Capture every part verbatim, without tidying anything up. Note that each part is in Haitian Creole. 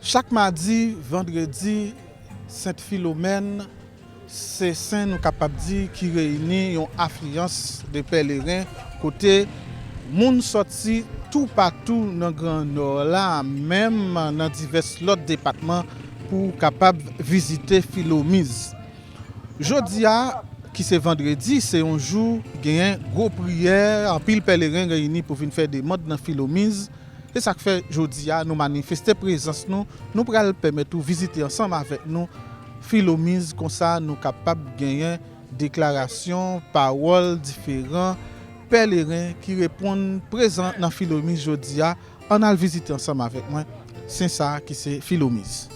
Chak madi, vandredi, Sent Filomèn, se sen, nou kapab di, ki reyini yon afliyans de pèleren, kote moun sòti toupatou nan Gran Nò la, menm nan divès lòt depatman, pou kapab vizite Filomiz. Jodi a, ki se vandredi, se yon jou genyen gwo priyè, anpil pèleren reyini pou vin fè demann nan Filomiz. Se sa k fè jodi a, nou manifeste prezans nou, nou pral pèmèt ou vizite ansanm avèk nou Filomiz, konsa nou kapab genyen deklarasyon, pawòl diferan pèleren ki reponn prezan nan Filomiz jodi a. Ann al vizite ansanm avèk mwen sen sa a ki se Filomiz.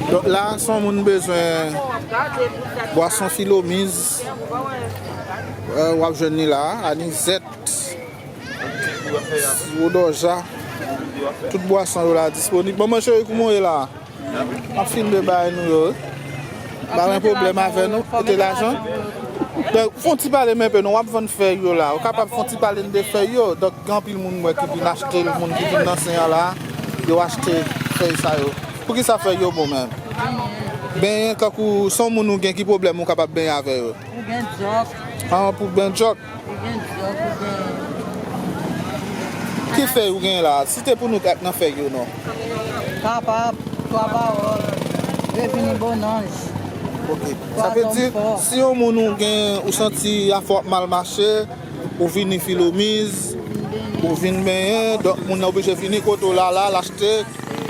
Donk la, si yon moun bezwen bwason Filomiz, euh, w ap jwenn li la, anizèt, siwo dòja, tout bwason yo la disponib. Manman cheri, kouman w ye la? M ap filme bagay nou yo, wi. M pa gen pwoblèm avè nou. Kote lajan? Donk, fè yon ti pale m enpe non, w ap vann fèy yo la. Ou kapab fè yon ti pale n de fèy yo. Donk, gen anpil moun m wè ki vin achte l, moun ki vin nan sen an la, yo achte fèy sa yo. Poukisa fèy yo bon menm? Benyen, kankou, si yon moun ou gen ki pwoblèm, ou kapab benyen avè yo. Ou gen djòk. Ah, pou ben djòk. Ou gen djòk, ou gen. Ki fèy ou gen la? Site pou nou kèk nan fèy yo non. Kapab, twa pawòl, revini bonanj. Ok. Sa vle di, si yon moun ou gen, ou santi afè w ap mal mache, ou vini Filomiz, ou vin benyen, donk moun nan oblije vini kote w la, la, l achte,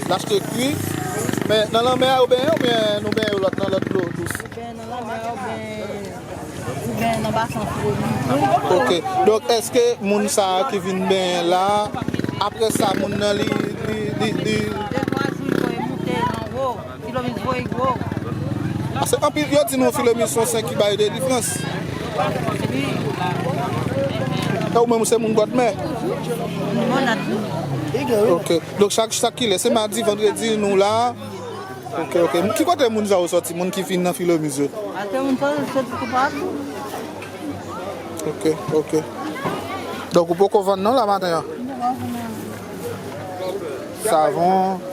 l achte kwi. Men nan lanmè a yo benyen oubyen nou benyen yo lòt nan lòt dlo dous? Ou benyen nan lanmè a, ou benyen Anba san fo li. Ok. Donk, èske moun sa a ki vin benyen la, apre sa, moun nan li, li, li, li... De twa jou, li voye moute anwo. Filomiz voye gwo. Paske anpil, yo di nou Filomiz se yon sen ki bay delivrans. Wi. E ou menm, ou se moun Bòdmè? Moun Bòdmè tou. Ok. Donk, chak, chak kilè, se madi, vandredi, nou la. Ok, ok. Ki kote moun sa yo sòti, moun ki vin nan Filomiz yo? Ate moun sa yo sòti toupatou. Ok, ok. Donk, ou poko vann non la maten an? Savon.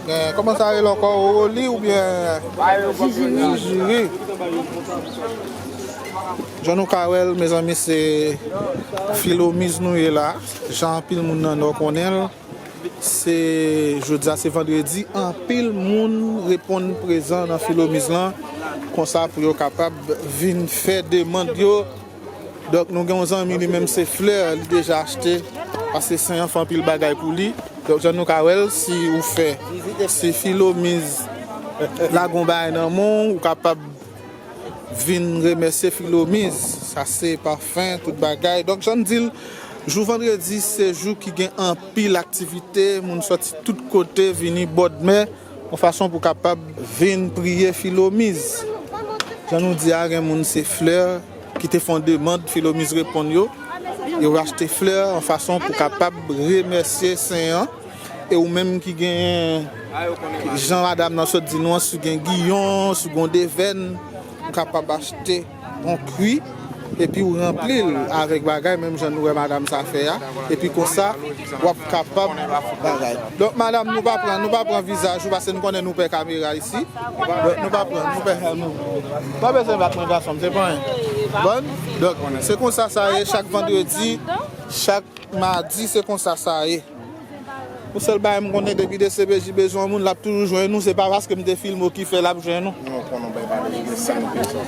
Gen, kòman sa rele ankò? Oli oubyen jijiri? Jijiri. Jan nou ka wè l, mezanmi, se Filomiz nou ye la. Jan anpil moun nan Nò konnen l, se, jodi a se vandredi, anpil moun reponn prezan nan Filomiz lan, konsa pou yo kapab vin fè demann yo. Donk, nou gen yon zanmi, li menm se flè, li deja achte, paske sen an fè anpil bagay pou li. Donk, jan nou ka wè l, si ou fè, si Filomiz lage yon bagay nan men w, ou kapab vin remèsye Filomiz. Sa se pafen, tout bagay. Donk, jan n di l, jou vandredi, se jou ki gen anpil aktivite, moun sòti tout kote, vini Bòdmè, yon fason pou kapab vin priye Filomiz. Jan nou di a, gen moun se flè ki te fè yon demann, Filomiz reponn yo. Yo achte flè yon fason pou kapab remèsye sen an. E ou menm ki gen, jan madanm nan sot di nou an, si w gen giyon, si w gen devèn, ou kapab achte yon kwi, epi ou ranpli l avèk bagay, menm jan nou wè madanm sa fè a, epi konsa, w ap kapab bagay. Donk, madanm, nou pa pran, nou pa pran vizaj ou, paske nou konnen nou pè kamera isi. Donk, nou pa pran, nou pè, nou pa bezwen bat mwen, gason m, se pa anyen. Bon, donk, se konsa sa ye, chak vandredi, chak madi, se konsa sa ye. Yon sèl bagay m konnen, depi D C P J bezwen yon moun, l ap toujou jwenn ou. Se pa paske m te filme w ki fè l ap jwenn ou. Nou konnen bay pa de sa nou bezwen.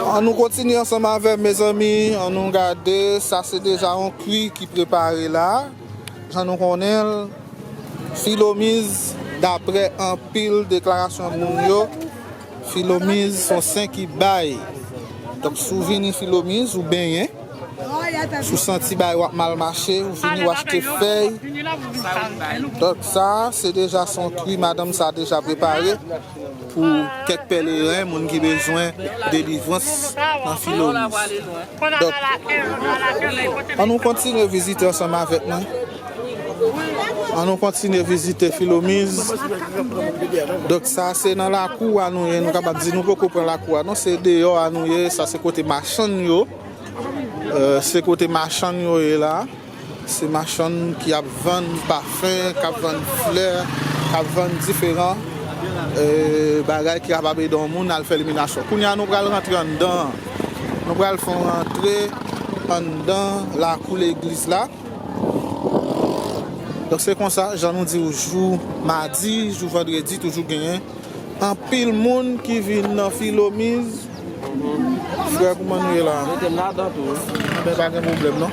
An nou kontinye ansanm avè m, mezanmi. An nou gade, sa se deja yon kwi ki prepare la. Jan nou konnen l, Filomiz, daprè anpil deklarasyon moun yo, Filomiz se yon sen ki bay. Donk, si w vini Filomiz, ou benyen. Si w santi bagay w ap mal mache, ou vini, w achte fèy. Donk, sa, se deja se yon kwi madanm sa deja prepare pou kèk pèleren, moun ki bezwen delivrans nan Filomiz. Donk, an nou kontinye vizite ansanm avèk mwen. An nou kontinye vizite Filomiz. Donk, sa se nan lakou a nou ye. Nou kapab di nou poko pran lakou a non, se deyò a nou ye. Sa se kote machann yo. Euh, se kote machann yo ye la. Se machann ki ap vann pafen, k ap vann flè, k ap vann diferan, euh, bagay ki kapab ede yon moun al fè eliminasyon. Kounye a, nou pral rantre anndan. Nou pral fè yon rantre anndan lakou legliz la. Donk, se konsa, jan nou di w, jou madi, jou vandredi, toujou genyen anpil moun ki vin nan Filomiz. Frè, kouman nou ye la? Mete m ladan tou, wi. Anben, pa gen pwoblèm, non.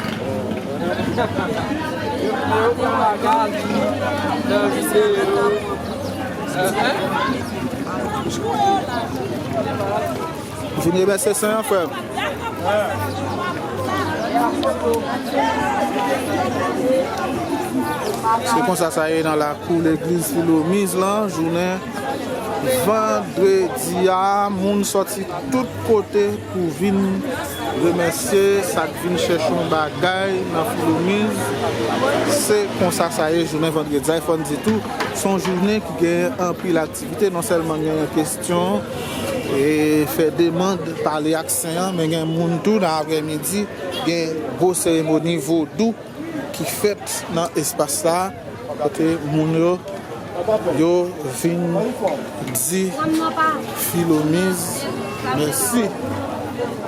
Vin remèsye Senyè, frè m. Se konsa sa ye nan lakou legliz Filomiz lan, jounen vandredi a, moun sòti tout kote pou vin remèsye sa k vin chèche yon bagay nan Filomiz. Se konsa sa ye jounen vandredi a, e fò n di tou, se yon jounen ki gen anpil aktivite, non sèlman gen kesyon, e fè demann, pale ak sen an, men gen moun tou nan aprèmidi, gen gwo seremoni vodou ki fèt nan espas sa, kote moun yo, yo vin di Filomiz mèsi.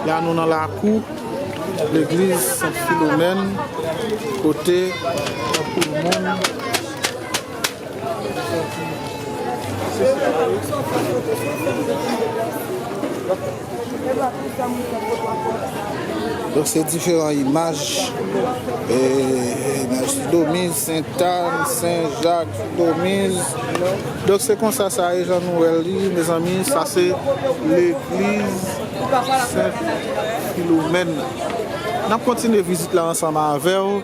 La nou nan lakou legliz Sent Filomèn, kote anpil moun Donk, se diferan imaj, e, imaj Filomiz, Sentàn, Sen Jak, Filomiz. Donk, se konsa sa ye, jan nou wè li, mezanmi, sa se legliz Sent Filomèn. N ap kontinye vizit la ansanm avè w.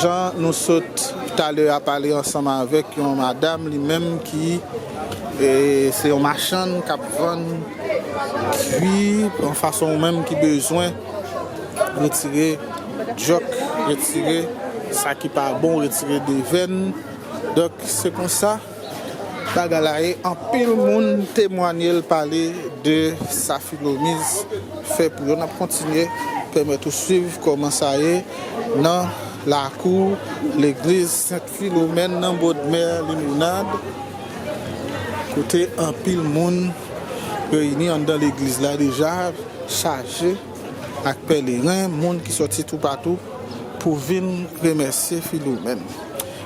Jan nou sot talè a pale ansanm avèk yon madanm li menm ki, e, se yon machann k ap vann kwi, yon fason ou menm ki bezwen retire djòk, retire sa ki pa bon, retire devèn. Donk, se konsa bagay la ye. Anpil moun temwanye l, pale de sa Filomiz fè pou yo. N ap kontinye pèmèt ou swiv kòman sa ye nan lakou legliz Sent Filomèn nan Bòdmè Limonad, kote anpil moun reyini anndan legliz la deja, chaje ak pèleren, moun ki sòti toupatou pou vin remèsye Filomèn.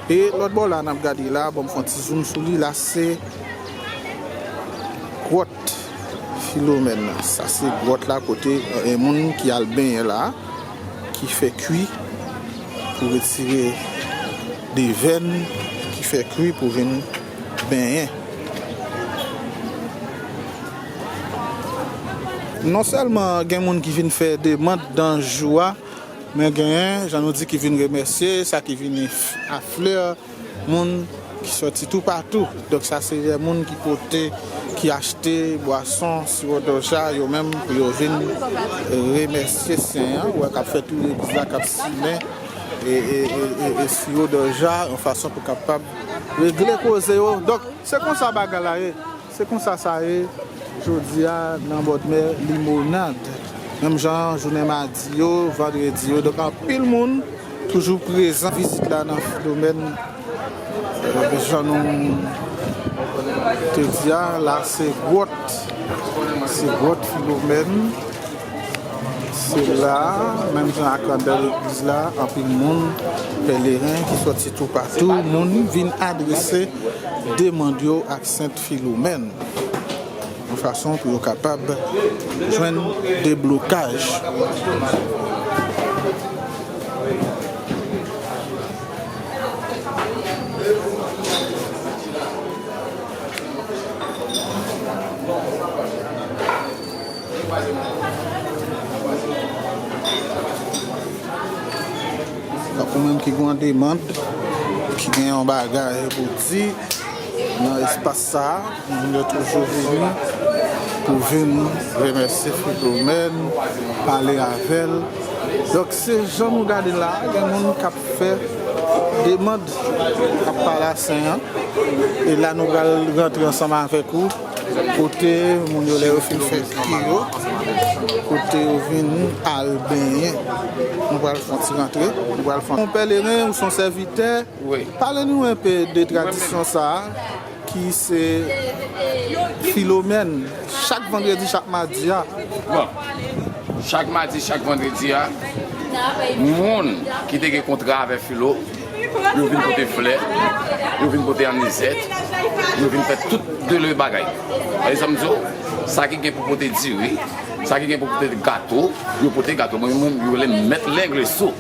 E lòt bò la, n ap gade la, ban m fè yon ti zoom sou li. La, se gwòt Filomèn nan. Sa, se gwòt la kote, e, moun ki al benyen la, ki fè kwi pou retire devèn, ki fè kwi pou vin benyen. Non sèlman gen moun ki vin fè demann nan jou a, men genyen, jan nou di, ki vin remèsye, sa ki vini f-, a flè, moun ki sòti toupatou. Donk, sa se de moun ki pote, ki achte bwason, siwo dòja, yo menm, pou yo vin remèsye Sen an. Ou wè k ap fè tou legliz la, k ap simen e, e, e, e, e siwo dòja, yon fason pou kapab regle koze yo. Donk, se konsa bagay la ye. Se konsa sa ye jodi a nan Bòdmè Limonad. Menm jan jounen madi yo, vandredi yo. Donk, anpil moun toujou prezan vizit la nan Filomèn. E, jan nou te di a, la se gwòt. Se gwòt Filomèn. Se la, menm jan ak anndan legliz la, anpil moun, pèleren ki sòti toupatou, moun vin adrese demann yo ak Sent Filomèn, yon fason pou yo kapab jwenn deblokaj. Donk, ou menm ki gen yon demann, ki gen yon bagay pou di nan espas sa a, moun yo toujou vini pou vin remèsye Filomèn, pale avè l. Donk, se jan nou gade la, gen moun k ap fè demann, k ap pale a Sen an. E la, nou pral rantre ansanm avèk ou. Kote moun yo, lè yo fin fè kwi yo, kote yo vin al benyen. Nou pral fè yon ti rantre, nou pral fè yon pèleren ou se yon sèvitè. Wi. Pale nou enpe de tradisyon sa a, ki se Filomèn, chak vandredi, chak madi a. Bon, chak madi, chak vandredi a, moun ki te gen kontra avè Filo, yo vin pote flè, yo vin pote anizèt, yo vin fè tout de lè bagay. E sa m di w, sa ki gen pou pote diri, sa ki gen pou pote gato, yo pote gato. Mwen, mwen, yo rele m Mèt Lengleso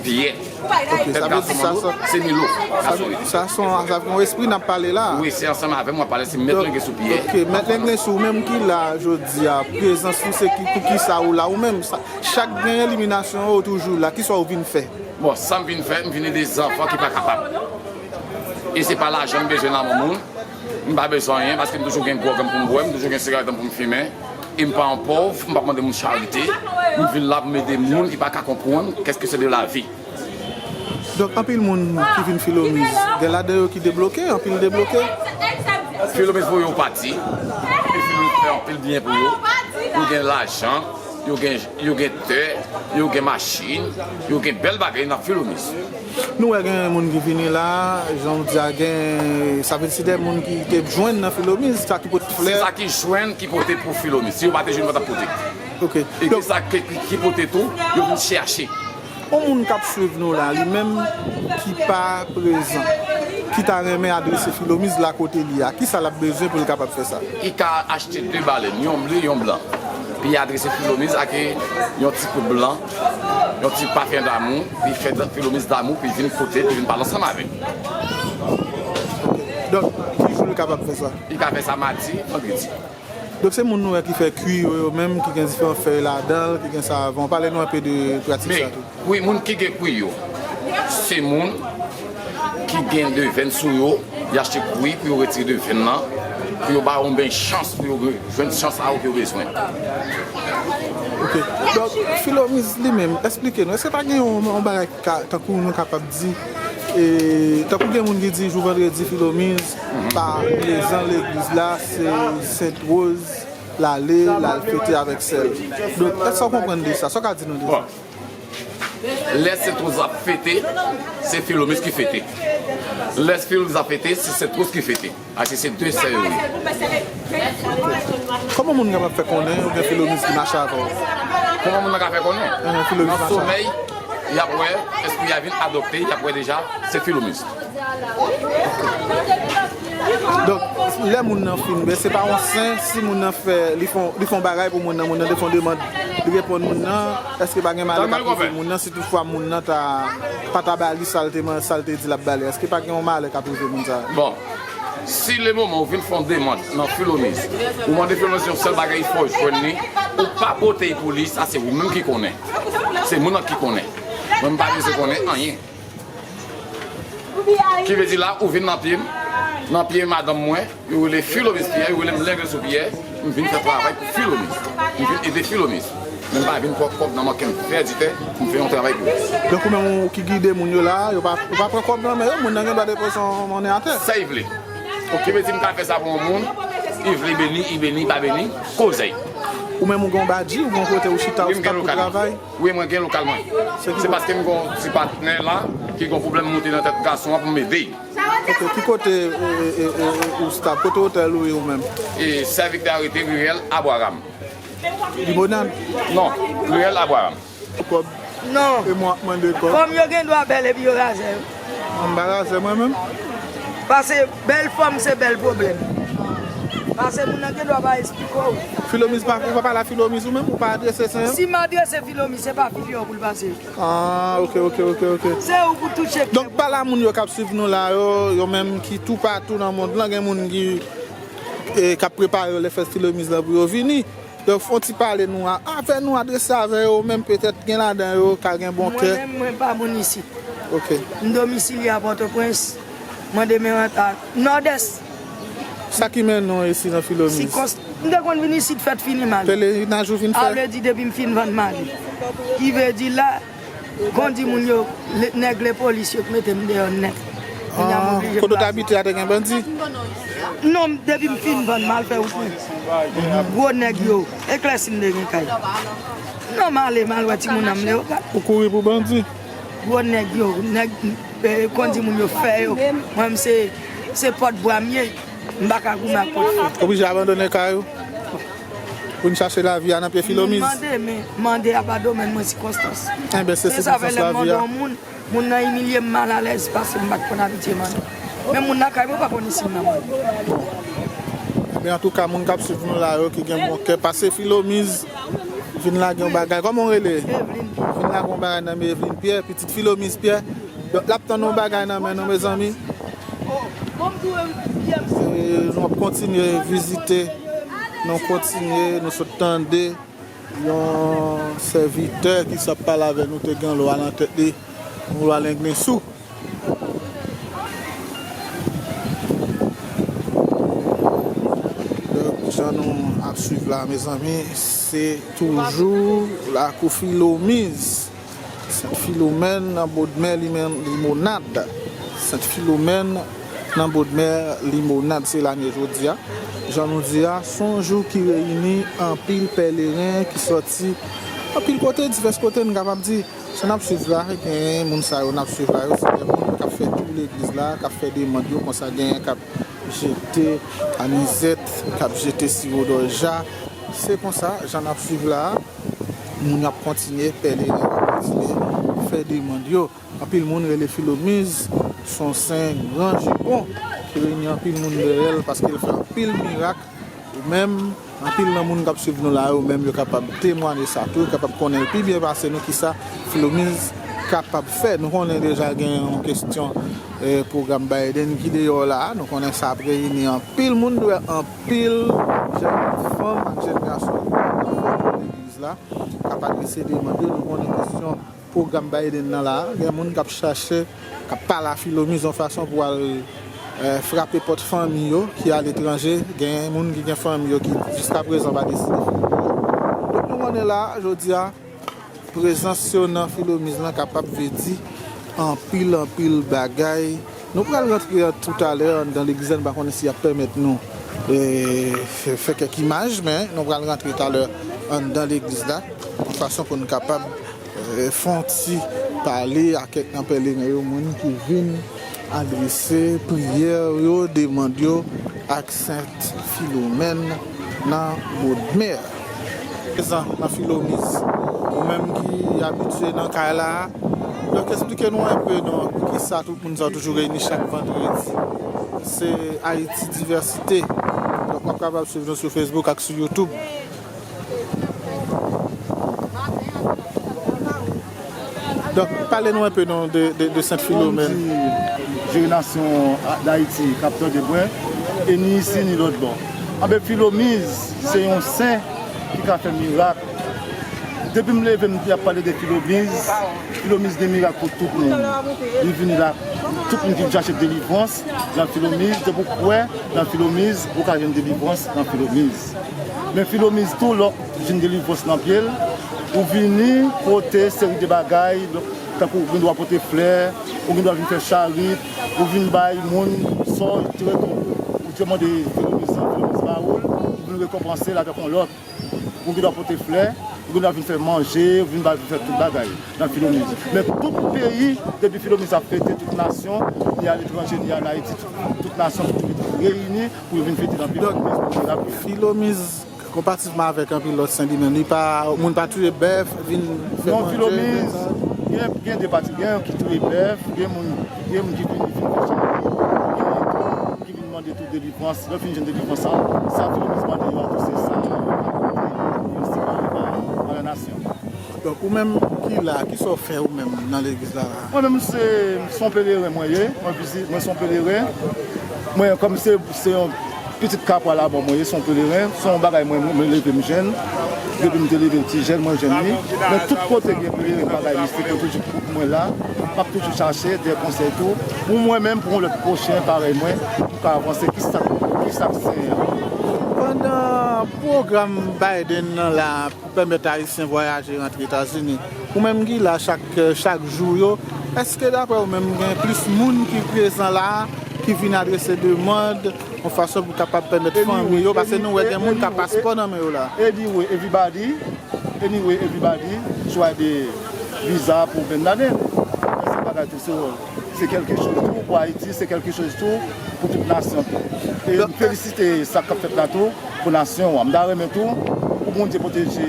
Pyè. Ok, sa vle di sa se, se Milo, sa se, sa se yon, sa se yon espri n ap pale la. Wi, se ansanm avè m w ap pale, se Mèt Lengleso Pyè. Ok, Mèt Lengleso, ou menm ki la jodi a, prezans ou se ki, pou ki sa ou la, ou menm, sa, chak gen eliminasyon ou toujou la, ki sa ou vin fè? Bon, sa m vin fè, m vin ede zanfan ki pa kapab. E se pa lajan m bezwen nan men moun. M pa bezwen anyen, paske m toujou gen gwòg an pou m bwè, m toujou gen sigarèt an pou m fimen. E m pa yon pòv, m p ap mande moun charite. M vin la pou m ede moun ki pa ka konprann qu'est-ce que c'est de la vie. Donk, anpil moun ki vin Filomiz, gen ladan yo ki debloke, anpil debloke. Filomiz voye yo pati, epi Filomiz fè anpil byen pou yo. Yo gen lajan, yo gen, yo gen tè, yo gen machin, yo gen bèl bagay nan Filomiz. Nou wè gen moun ki vini la, jan w di a, gen, sa vle di se de moun ki te jwenn nan Filomiz, sa ki pote flè. Se sa ki jwenn ki pote pou Filomiz. Si yo pa te jwenn, yo pa t ap pote. Ok. E gen sa ki, ki, ki pote tou, yo vin chèche. Yon moun k ap swiv nou la, li menm ki pa prezan, ki ta renmen adrese Filomiz la kote li a, kisa l ap bezwen pou l kapab fè sa? Li ka achte de balèn, yon ble, yon blan. Pi adrese Filomiz ak yon ti kout blan, yon ti pafen damou, pi fè Filomiz damou, pi vin kote, pi vin pale ansanm avè l. Donk, ki jou li kapab fè sa? Li ka fè sa madi, vandredi. Donk se moun nou wè ki fè kwi yo, yo menm ki gen diferan fèy ladan l, ki gen savon. Pale nou enpe de pratik sa tou. Wi, moun ki gen kwi yo, se moun ki gen devèn sou yo, y achte kwi pou yo retire devèn nan, pou yo ba yo yon bèy chans, pou yo jwenn chans sa yo ke yo bezwen. Ok. Donk, Filomiz li menm, eksplike nou, èske pa gen yon, yon bagay ki ka, tankou nou kapab di, e, tankou gen moun ki di jou vandredi Filomiz pa prezan legliz la, se Sent Woz l ale, l al fete avèk sè l. Donk, èske w konprann de sa? Sa w ka di nou de sa? Lè Sent Woz ap fete, se Filomiz ki fete. Lè Filomiz ap fete, se Sent Woz ki fete. Paske se de sè yo ye. Kòman moun kapab fè konnen ou gen Filomiz ki mache avè w? Kòman moun nan ka fè konnen? Nan somèy, y ap wè, espri a vin adopte, y ap wè deja, se Filomiz. Donk, lè moun nan fin, men se pa yon sen, si moun nan fè, li fè, li fè yon bagay pou moun nan, moun nan te fè yon demann, li reponn moun nan, èske pa gen malè k ap rive moun nan, si toutfwa moun nan ta, pa ta ba li sa l te, sa l te di l ap ba li, èske pa gen yon malè k ap rive moun sa a? Bon, si lemoman ou vin fè yon demann nan Filomiz, ou mande Filomiz yon sèl bagay, fò w jwenn li, ou pa pote l pou li, sa se ou menm ki konnen. Se moun nan ki konnen. Mwen, m pa bezwen konnen anyen. Ki vle di la, ou vin nan pye m, nan pye madanm mwen, yo rele Filomiz Pyè, yo rele m Lengle sou Pyè, m vin fè travay pou Filomiz. M vin ede Filomiz. Men m pa vin pran kòb nan men okenn kreditè pou m fè yon travay pou li. Donk ou menm ou ki gide moun yo la, yo pa, ou pa pran kòb nan men yo, moun nan gen dwa depoze yon monnen atè. Sa l vle. Ki vle di m ka fè sa pou yon moun, li vle beni, li beni, li pa beni, koze l. Ou menm ou gen yon badji, ou gen yon kote ou chita, ou stap pou travay? Wi, mwen gen lokal mwen. Se paske m gen yon ti patnè la ki gen yon pwoblèm moute nan tèt gason an pou m ede l. Ok, ki kote e, e, e, e, ou stap? Kote otèl ou ye ou menm? E sèvitè a rete Riyèl Abraram. Limonad? Non, Riyèl Abraram. Kòb? Non. E mwen ap mande kòb? Fanm yo gen dwa bèl epi yo razè. M pa razè mwen menm. Pase bèl fanm se bèl pwoblèm. Pase moun nan gen dwa pa esplike w. Filomiz pa, ou pa pale a Filomiz ou menm, ou pa adrese sen an? Si m adrese Filomiz, se pa fili an pou l pase. Ah, ok, ok, ok, ok. Se ou pou touche kè. Donk, pale a moun yo k ap swiv nou la yo, yo menm ki toupatou nan mond lan, gen moun ki, e, k ap prepare yo lè fèt Filomiz lan pou yo vini. Donk, fè yon ti pale nou a, avè nou, adrese avè yo, menm petèt gen ladan yo ka gen bon kè. Mwen menm, mwen pa moun isit. Ok. M domisilye a Pòtoprens. Mwen demeure a Nòdès. Sa ki mennen w isi nan Filomiz? Sikons-, m te konn vin isit fèt fini m ale. Pelerinaj ou vin fè? A vle di depi m fin vann m ale. Ki vle di la, kondi moun yo, le, nèg lepolis yo k mete m deyò nèt. Kounye a m oblije plase. Kote w t abite a te gen bandi? Non, depi m fin vann m al fè wout mwen. Gwo nèg yo, eklèsi m te gen kay. Non, m ale, m al wè timoun an m leve. Ou kouri pou bandi? Gwo nèg yo, nèg, e, kondi moun yo fè yo. Mwen menm se, se pòt bwa m ye. M pa ka goumen ak pòt fè. Oblije abandone kay ou? Vin chache lavi a nan pye Filomiz. Mande, men mande a pa domèn mwen, sikonstans. Enben, se sikonstans lavi a. Moun nan imilye m malalèz paske m pa t konn abitye mande. Men moun lakay mwen pa konn isi m nan mande. Enben, antouka, moun k ap swiv nou la yo ki gen bon kè, pase Filomiz, vin lage yon bagay. Kòman w rele? Evelyne Pierre. Vin lage yon bagay nan men Evelyne Pierre, pitit Filomiz Pierre. Donk, l ap tann yon bagay nan men nou, mezanmi. E, nou ap kontinye vizite, nou kontinye, nou sot tande yon sèvitè ki sot pale avè nou, te gen lwa nan tèt li, yon lwa lenglensou. Donk, jan nou ap swiv la, mezanmi, se toujou lakou Filomiz. Sent Filomèn nan Bodmè Limonad. Sent Filomèn nan Bodmè Limonad, se la n ye jodi a. Jan nou di a, se yon jou ki reyini anpil pèleren ki sòti anpil kote, divès kote, n kapab di. Sa n ap swiv la, gen moun sa yo n ap swiv la, yo se de moun k ap fè tou legliz la, k ap fè demann yo, konsa genyen k ap jete anizèt, k ap jete siwo dòja. Se konsa, jan n ap swiv la a, moun yo ap kontinye pèleren, ap kontinye fè demann yo. Anpil moun rele Filomiz se yon sen gran jipon ki reyini anpil moun dèyè l paske l fè anpil mirak. Ou menm, anpil nan moun k ap swiv nou la yo menm, yo kapab temwanye sa tou, yo kapab konnen l pi byen pase nou kisa Filomiz kapab fè. Nou konnen deja gen yon kesyon, eh, pwogram Biden ki deyò la a. Nou konnen sa ap reyini anpil moun, dwe anpil Jèn fanm ak jèn gason ki nan legliz la k ap adrese demann yo. Nou konnen kesyon pwogram Biden nan la a. Gen moun k ap chache, k ap pale a Filomiz yon fason pou al, eh, frape pòt fanmi yo ki aletranje. Gen moun ki gen fanmi yo ki jiskaprezan pa deside Filomiz. Donk, nou konnen la a, jodi a, prezans yo nan Filomiz lan kapab vle di anpil, anpil bagay. Nou pral rantre toutalè anndan legliz la, nou pa konnen si y ap pèmèt nou, eh, fè, fè kèk imaj, men nou pral rantre talè anndan legliz la, yon fason pou nou kapab, eh, fè yon ti pale a kèk nan pèleren yo, moun ki vin adrese priyè yo, demann yo ak Sent Filomèn nan Bodmè. Prezan nan Filomiz, ou menm ki abitye nan kay la a, donk, eksplike nou enpe non, poukisa tout moun sa yo toujou reyini chak vandredi. Se Ayiti Divèsite. Donk, w ap kapab swiv nou sou Facebook ak sou YouTube. Donk, pale nou enpe non de, de, de Sent Filomèn. Jere nasyon Dayiti k ap tande mwen, e ni isi ni lòt bò. Anben, Filomiz se yon sen ki ka fè mirak. Depi m leve, m ap pale de Filomiz. Filomiz gen mirak pou tout moun. Li vin la, tout moun ki vin chache delivrans nan Filomiz, depi w kwè nan Filomiz, ou ka jwenn delivrans nan Filomiz. Men Filomiz tou, lè w jwenn delivrans nan pye l, ou vini pote seri de bagay, tankou ou gen dwa pote flè, ou gen dwa vin fè charit, ou vin bay moun sa w te, ou te mande Filomiz, Filomiz ba ou l, ou vin rekonpanse l avèk yon lòt. Ou gen dwa pote flè, ou gen dwa vin fè manje, ou vin ba, vin fè tout bagay nan Filomiz. Men tout peyi, depi Filomiz ap fete, tout nasyon, ni aletranje, ni ann Ayiti, tout, tout nasyon reyini pou yo vin fete nan peyi Filomiz pou yo raple. Filomiz, konpativman avèk anpil lòt sen li menm, li pa, moun pa touye bèf, vin fè manje, fè sa. Non, Filomiz, gen, gen de pati, gen ki touye bèf, gen moun, gen moun ki vin, vin fè charit, gen moun ki vin mande tou delivrans. Lè w fin jwenn delivrans sa, sa Filomiz mande yo a tou, se sa yo ka pote pou yo sipòte pa, pa la nasyon. Donk, ou menm ki la, kisa w fè ou menm nan legliz la la? Mwen menm, se, se yon peleren mwen ye. Mwen vizit, mwen se yon peleren. Mwen, kòm se, se yon pitit Kapwa Labò mwen ye, se yon peleren. Se yon bagay mwen, mwen leve m jèn. Depi m te leve m ti jèn, mwen jèn wi. Men tout kote gen peleren, bagay mistik, mwen toujou, mwen la. M ap toujou chache de konsèy tou. Pou mwen menm, pou yon lòt pwochen parèy mwen, pou ka avanse, kisa, kisa k sen an. Pandan pwogram Biden nan la pou pèmèt Ayisyen vwayaje rantre Etazini, ou menm ki la chak, chak jou yo, èske daprè ou menm gen plis moun ki prezan la, ki vin adrese demann, yon fason pou kapab pèmèt fanmi yo, paske nou wè gen moun k ap paspò nan men yo la. Anyway, everybody, anyway, everybody try the visa pou Ben Laden. Se bagay tou, se, se kèlke choz tou pou Ayiti, se kèlke choz tou pou tout nasyon tou. E m felisite sa k ap fèt la tou pou nasyon an. M ta renmen tou pou Bondye pwoteje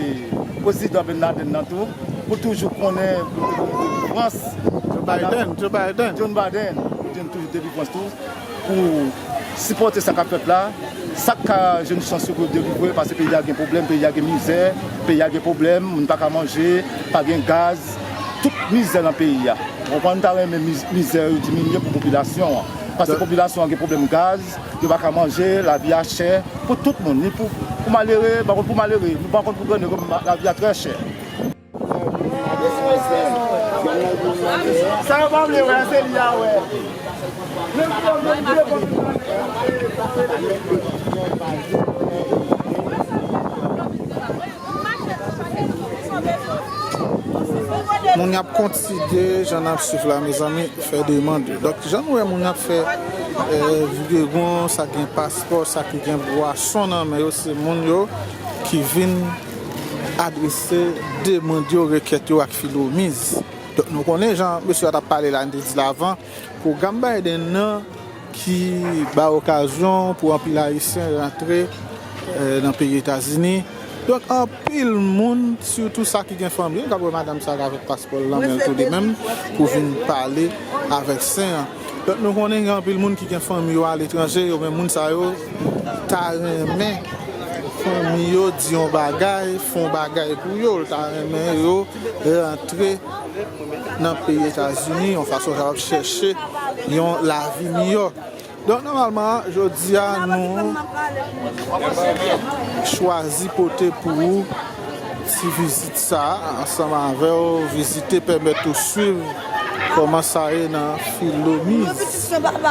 prezidan Ben Laden nan tou, pou toujou konnen pou delivrans. Joe Biden, Joe Biden. Joe Biden, pou jwenn toujou delivrans tou, pou sipòte sa k ap fèt la. Sa k ka jwenn chans yo pou yo delivre, paske peyi a gen pwoblèm, peyi a gen mizè, peyi a gen pwoblèm, moun pa ka manje, pa gen gaz, tout mizè nan peyi a. Ou konprann, m ta renmen miz-, mizè yo diminye pou popilasyon an. Paske popilasyon an gen pwoblèm gaz, yo pa ka manje, lavi a chè pou tout moun, ni pou, pou malere, pa kont pou malere, nou pa kont pou grannèg, lavi a trè chè. Sa yo pa vle wè, se li a wè. Moun y ap kontinye, jan n ap swiv la, mezanmi, fè demann yo. Donk, jan nou wè moun y ap fè, eh, vire won, sa gen paspò, sa ki gen bwason nan men yo, se moun yo ki vin adrese demann yo, rekèt yo ak Filomiz. Donk, nou konnen jan mesye a t ap pale la, n te di l avan, pwogram Biden nan ki ba okazyon pou anpil Ayisyen rantre, eh, nan peyi Etazini. Donk, anpil moun, sitou sa ki gen fanmi, w ap wè madanm sa a avèk paspò l nan men l tou de menm, pou vin pale avèk sen an. Donk, nou konnen gen anpil moun ki gen fanmi yo aletranje, yo menm moun sa yo ta renmen fanmi yo di yon bagay, fè yon bagay pou yo, l ta renmen yo rantre nan peyi Etazini, yon fason kapab chèche yon lavi miyò. Donk, nòmalman, jodi a, nou chwazi pote pou ou ti vizit sa a, ansanm avè w, vizite, pèmèt ou swiv kòman sa ye nan Filomiz.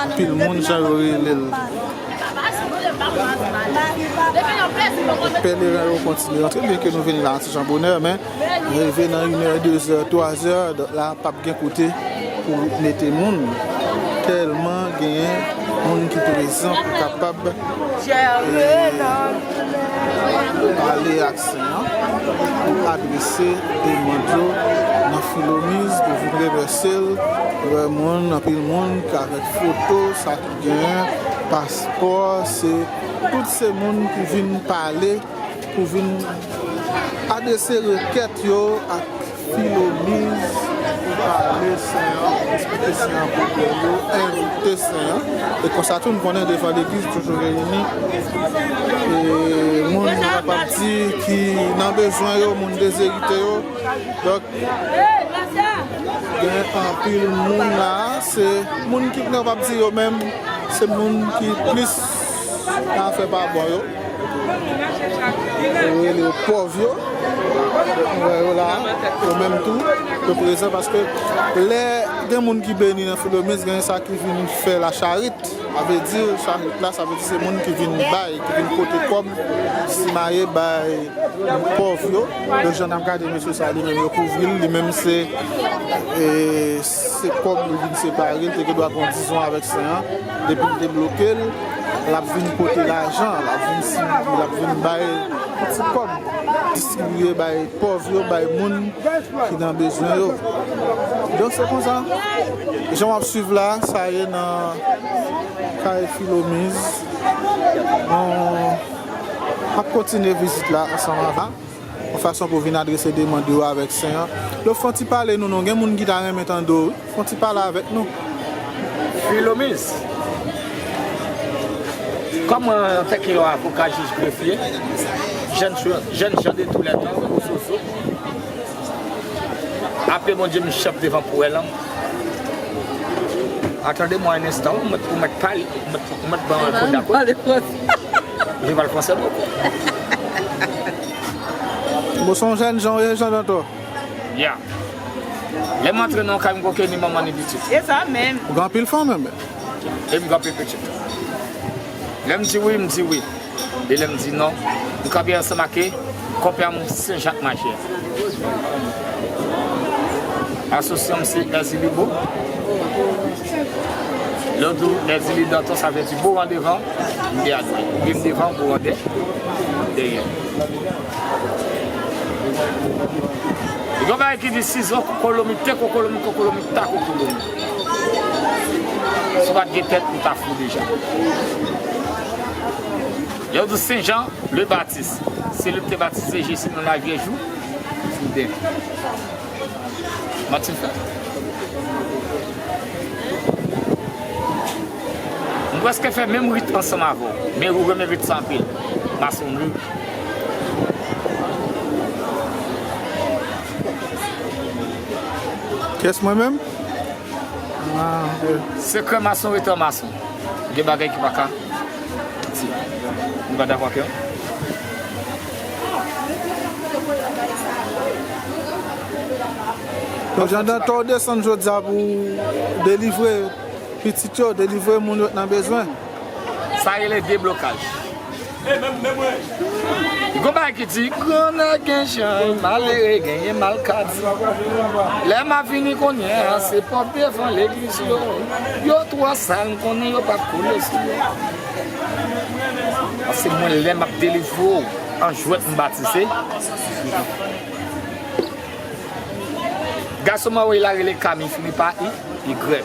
Anpil moun, jan yo rele l, pèleren yo kontinye rantre, byenke nou vini la yon ti jan bonè, men rive nan inè, dezè, twazè, donk la, p ap gen kote pou mete moun. Tèlman genyen moun ki prezan pou kapab, eh, pale ak Sen an, pou adrese demann yo nan Filomiz, pou vin remèsye l. Wè moun, anpil moun ki avèk foto, sa ki genyen, paspò, se, tout se moun ki vin pale, pou vin adrese rekèt yo ak Filomiz, pou pale Sen an, eksplike Sen an pwoblèm yo, envite Sen an. E konsa tou, nou konnen devan legliz toujou reyini. E moun nou kapab di ki nan bezwen yo, moun dezerite yo. Donk, gen anpil moun la, se moun ki, nou kapab di yo menm, se moun ki plis nan afè pa bon yo. Yo rele yo pòv yo. Donk, nou wè yo la, yo menm tou, yo prezan, paske lè gen moun ki beni nan Filomiz, gen sa ki vin fè lacharit. Sa vle di, charit la, sa vle di se moun ki vin bay, ki vin pote kòb, simaye bay pòv yo. Donk, jan n ap gade mesye sa, li menm yo kouvri l, li menm se, e, se kòb li vin separe, li te gen dwa pran dizon avèk Sen an, depi l debloke l, l ap vin pote lajan, l ap vin si-, l ap vin bay ti kòb, distribiye bay pòv yo, bay moun ki nan bezwen yo. Donk, se konsa, jan w ap swiv la, sa ye nan kay Filomiz. Nou ap kontinye vizit la ansanm avè w, yon fason pou vin adrese demann yo avèk Sen an. Donk, fè yon ti pale nou, non. Gen moun ki ta renmen tande w, wi. Fè yon ti pale avèk nou. Filomiz. Kòm mwen, antanke yon avoka, jij, grefye, jèn, jèn jan de tou lè tan, ou soso. Aple Bondye, m chèf devan pwèl lan. Attendez-moi un instant, ou mèt, ou mèt pale, ou mèt, ou mèt ban mwen fo dakò. Je parle français beaucoup. Bon, se yon jèn jan, wi, Jean Dantor. Ya. Lè m antre nan yon kay, m koke ni manman ni pitit. E sa menm. Ou gen anpil fanm, men. E m gen anpil pitit. Lè m di wi, m di wi. E lè m di non, m kanpe ansanm ak konpè m Sen Jak Majè. Asosyan m se Èzili Bo. Lè w di w Èzili Danton, sa vle di Bo an devan, m de adwat. Oubyen m devan, Bo an dè-, dèyè. Gen yon bagay ki di sizo kokolomi, te kokolomi, kokolomi, ta kokolomi. Si w pa t gen tèt, ou ta fou deja. Lè w di Sen Jan, le Batis, se li ki te batize Jezi nan lavyèj ou, Jouden. Manti l fè. M prèske fè menm rit ansanm avè w, men ou renmen rit sa anpil. Masonri. Kiyès mwen menm? Ah, ok. Sekrè mason rete an mason. Gen bagay ki pa ka di. Nou pa dakò ak yo? Donk, Jean Danton, w desann jodi a pou w delivre pitit yo, delivre moun yo k nan bezwen. Sa rele deblokaj. Gon bagay ki di, grannèg gen jan, malere genyen mal ka di. Lè m ap vini kounye a, se pòt devan legliz yo. Yo twò sal, m konnen yo p ap koule sou yo. Paske mwen, lè m ap delivre w, an jwèt m batize. Gason m ap voye la rele Kami, fini pa I, Y.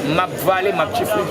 M ap vale, m ap chifle.